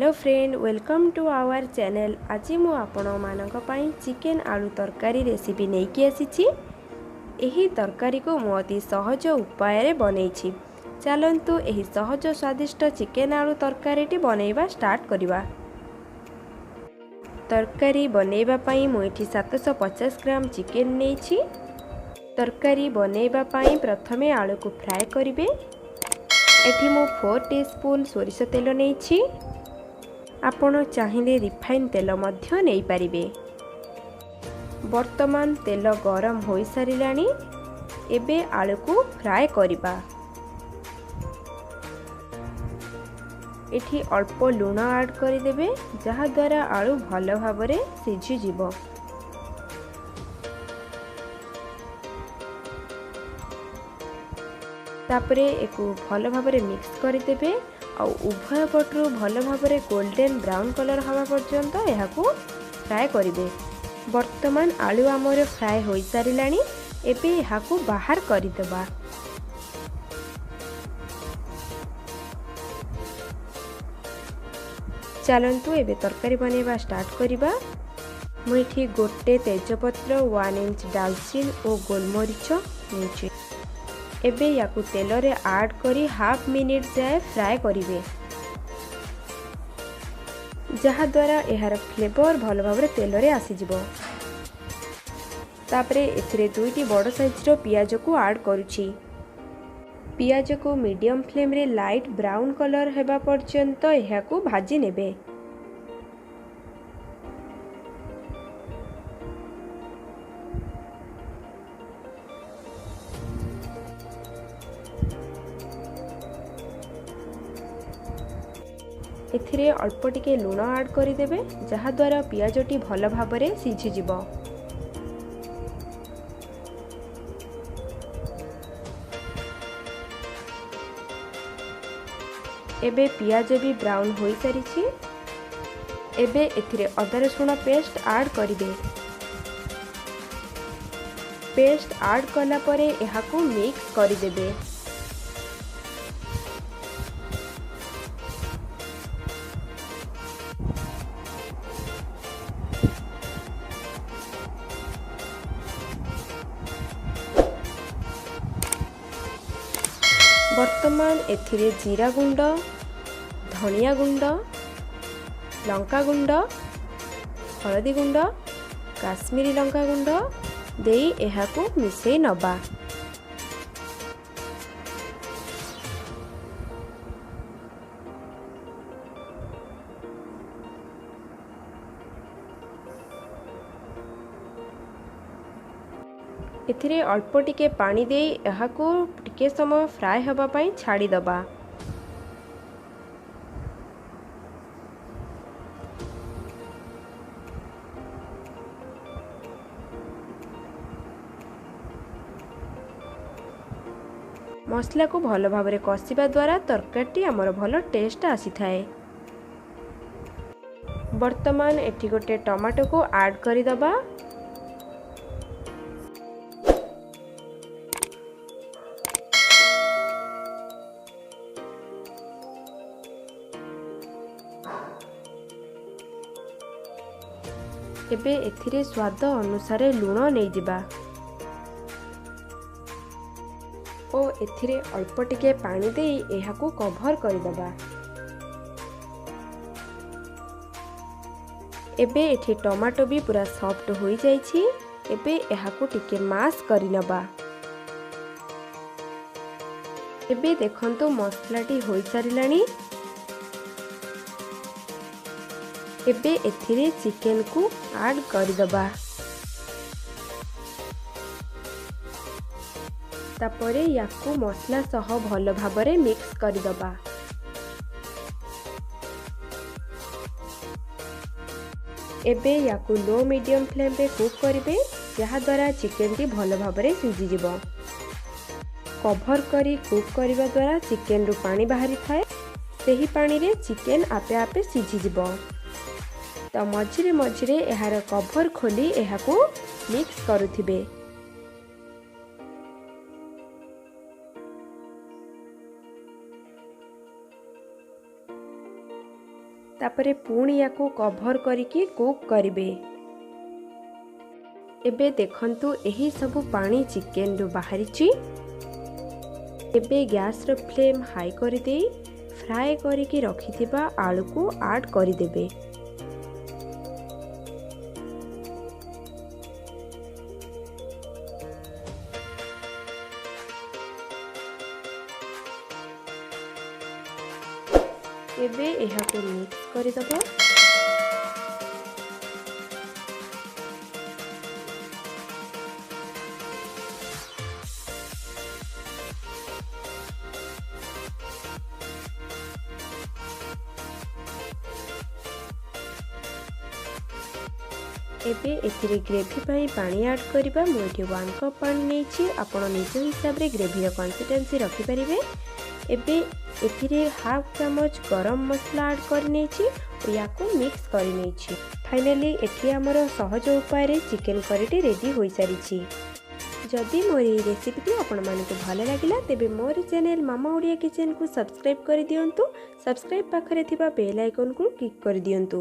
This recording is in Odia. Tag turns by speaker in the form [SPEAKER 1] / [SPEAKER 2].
[SPEAKER 1] Hello friend, welcome to our channel. ଆଜି ମୁଁ ଆପଣମାନଙ୍କ ପାଇଁ ଚିକେନ୍ ଆଳୁ ତରକାରୀ ରେସିପି ନେଇକି ଆସିଛି। ଏହି ତରକାରୀକୁ ମୁଁ ଅତି ସହଜ ଉପାୟରେ ବନେଇଛି। ଚାଲନ୍ତୁ, ଏହି ସହଜ ସ୍ୱାଦିଷ୍ଟ ଚିକେନ୍ ଆଳୁ ତରକାରୀଟି ବନେଇବା ଷ୍ଟାର୍ଟ କରିବା। ତରକାରୀ ବନେଇବା ପାଇଁ ମୁଁ ଏଠି 750 ଗ୍ରାମ ଚିକେନ୍ ନେଇଛି। ତରକାରୀ ବନେଇବା ପାଇଁ ପ୍ରଥମେ ଆଳୁକୁ ଫ୍ରାଏ କରିବେ। ଏଠି ମୁଁ 4 ଟି ସ୍ପୁନ୍ ସୋରିଷ ତେଲ ନେଇଛି। ଆପଣ ଚାହିଁଲେ ରିଫାଇନ୍ ତେଲ ମଧ୍ୟ ନେଇପାରିବେ। ବର୍ତ୍ତମାନ ତେଲ ଗରମ ହୋଇସାରିଲାଣି। ଏବେ ଆଳୁକୁ ଫ୍ରାଏ କରିବା। ଏଠି ଅଳ୍ପ ଲୁଣ ଆଡ଼୍ କରିଦେବେ, ଯାହାଦ୍ୱାରା ଆଳୁ ଭଲ ଭାବରେ ସିଝିଯିବ। ତାପରେ ଏକୁ ଭଲ ଭାବରେ ମିକ୍ସ କରିଦେବେ ଆଉ ଉଭୟ ପଟରୁ ଭଲ ଭାବରେ ଗୋଲ୍ଡେନ୍ ବ୍ରାଉନ୍ କଲର୍ ହେବା ପର୍ଯ୍ୟନ୍ତ ଏହାକୁ ଫ୍ରାଏ କରିବେ। ବର୍ତ୍ତମାନ ଆଳୁ ଆମର ଫ୍ରାଏ ହୋଇସାରିଲାଣି। ଏବେ ଏହାକୁ ବାହାର କରିଦେବା। ଚାଲନ୍ତୁ, ଏବେ ତରକାରୀ ବନେଇବା ଷ୍ଟାର୍ଟ କରିବା। ମୁଁ ଏଠି ଗୋଟେ ତେଜପତ୍ର, 1 ଇଞ୍ଚ ଡାଲଚିନି ଓ ଗୋଲମରିଚ ନେଇଛି। ଏବେ ୟାକୁ ତେଲରେ ଆଡ଼୍ କରି ହାଫ୍ ମିନିଟ୍ ଯାଏ ଫ୍ରାଏ କରିବେ, ଯାହାଦ୍ୱାରା ଏହାର ଫ୍ଲେଭର ଭଲ ଭାବରେ ତେଲରେ ଆସିଯିବ। ତାପରେ ଏଥିରେ ଦୁଇଟି ବଡ଼ ସାଇଜ୍ର ପିଆଜକୁ ଆଡ଼୍ କରୁଛି। ପିଆଜକୁ ମିଡ଼ିୟମ୍ ଫ୍ଲେମ୍ରେ ଲାଇଟ୍ ବ୍ରାଉନ୍ କଲର୍ ହେବା ପର୍ଯ୍ୟନ୍ତ ଏହାକୁ ଭାଜି ନେବେ। ଏଥିରେ ଅଳ୍ପ ଟିକେ ଲୁଣ ଆଡ଼୍ କରିଦେବେ, ଯାହାଦ୍ୱାରା ପିଆଜଟି ଭଲ ଭାବରେ ସିଝିଯିବ। ଏବେ ପିଆଜ ବି ବ୍ରାଉନ୍ ହୋଇସାରିଛି। ଏବେ ଏଥିରେ ଅଦା ରସୁଣ ପେଷ୍ଟ ଆଡ଼୍ କରିବେ। ପେଷ୍ଟ ଆଡ଼୍ କଲା ପରେ ଏହାକୁ ମିକ୍ସ କରିଦେବେ। ବର୍ତ୍ତମାନ ଏଥିରେ ଜିରା ଗୁଣ୍ଡ, ଧନିଆ ଗୁଣ୍ଡ, ଲଙ୍କା ଗୁଣ୍ଡ, ହଳଦୀ ଗୁଣ୍ଡ, କାଶ୍ମୀରୀ ଲଙ୍କା ଗୁଣ୍ଡ ଦେଇ ଏହାକୁ ମିଶାଇ ନେବା। ଏଥିରେ ଅଳ୍ପ ଟିକେ ପାଣି ଦେଇ ଏହାକୁ ଟିକେ ସମୟ ଫ୍ରାଏ ହେବା ପାଇଁ ଛାଡ଼ିଦେବା। ମସଲାକୁ ଭଲ ଭାବରେ କଷିବା ଦ୍ୱାରା ତରକାରୀଟି ଆମର ଭଲ ଟେଷ୍ଟ ଆସିଥାଏ। ବର୍ତ୍ତମାନ ଏଠି ଗୋଟେ ଟମାଟୋକୁ ଆଡ଼୍ କରିଦେବା। ଏବେ ଏଥିରେ ସ୍ୱାଦ ଅନୁସାରେ ଲୁଣ ନେଇଯିବା ଓ ଏଥିରେ ଅଳ୍ପ ଟିକେ ପାଣି ଦେଇ ଏହାକୁ କଭର କରିଦେବା। ଏବେ ଏଠି ଟମାଟୋ ବି ପୁରା ସଫ୍ଟ ହୋଇଯାଇଛି। ଏବେ ଏହାକୁ ଟିକେ ମାସ୍ କରିନେବା। ଏବେ ଦେଖନ୍ତୁ, ମସଲାଟି ହୋଇସାରିଲାଣି। ଏବେ ଏଥିରେ ଚିକେନକୁ ଆଡ଼୍ କରିଦେବା। ତାପରେ ୟାକୁ ମସଲା ସହ ଭଲ ଭାବରେ ମିକ୍ସ କରିଦେବା। ଏବେ ୟାକୁ ଲୋ ମିଡ଼ିୟମ୍ ଫ୍ଲେମ୍ରେ କୁକ୍ କରିବେ, ଯାହାଦ୍ୱାରା ଚିକେନଟି ଭଲ ଭାବରେ ସିଝିଯିବ। କଭର କରି କୁକ୍ କରିବା ଦ୍ୱାରା ଚିକେନରୁ ପାଣି ବାହାରିଥାଏ, ସେହି ପାଣିରେ ଚିକେନ ଆପେ ଆପେ ସିଝିଯିବ। ତ ମଝିରେ ମଝିରେ ଏହାର କଭର ଖୋଲି ଏହାକୁ ମିକ୍ସ କରୁଥିବେ। ତାପରେ ତାପରେ ପୁଣି ୟାକୁ କଭର୍ କରିକି କୁକ୍ କରିବେ। ଏବେ ଦେଖନ୍ତୁ, ଏହି ସବୁ ପାଣି ଚିକେନରୁ ବାହାରିଛି। ଏବେ ଗ୍ୟାସ୍ର ଫ୍ଲେମ୍ ହାଇ କରିଦେଇ ଫ୍ରାଏ କରିକି ରଖିଥିବା ଆଳୁକୁ ଆଡ଼୍ କରିଦେବେ। ଏବେ ଏହାକୁ ମିକ୍ସ କରିଦେବା। ଏବେ ଏଥିରେ ଗ୍ରେଭି ପାଇଁ ପାଣି ଆଡ଼୍ କରିବା। ମୁଁ ଏଠି 1 କପ୍ ପାଣି ନେଇଛି, ଆପଣ ନିଜ ହିସାବରେ ଗ୍ରେଭିର କନସିଷ୍ଟେନ୍ସି ରଖିପାରିବେ। ଏବେ ଏଥିରେ ହାଫ୍ ଚାମଚ ଗରମ ମସଲା ଆଡ଼୍ କରିନେଇଛି ଓ ୟାକୁ ମିକ୍ସ କରିନେଇଛି। ଫାଇନାଲି ଏଠି ଆମର ସହଜ ଉପାୟରେ ଚିକେନ୍ କରିଟି ରେଡ଼ି ହୋଇସାରିଛି। ଯଦି ମୋର ଏହି ରେସିପିଟି ଆପଣମାନଙ୍କୁ ଭଲ ଲାଗିଲା, ତେବେ ମୋର ଚ୍ୟାନେଲ୍ ମାମା ଓଡ଼ିଆ କିଚେନ୍କୁ ସବସ୍କ୍ରାଇବ୍ କରିଦିଅନ୍ତୁ। ସବସ୍କ୍ରାଇବ୍ ପାଖରେ ଥିବା ବେଲ୍ ଆଇକନ୍କୁ କ୍ଲିକ୍ କରିଦିଅନ୍ତୁ।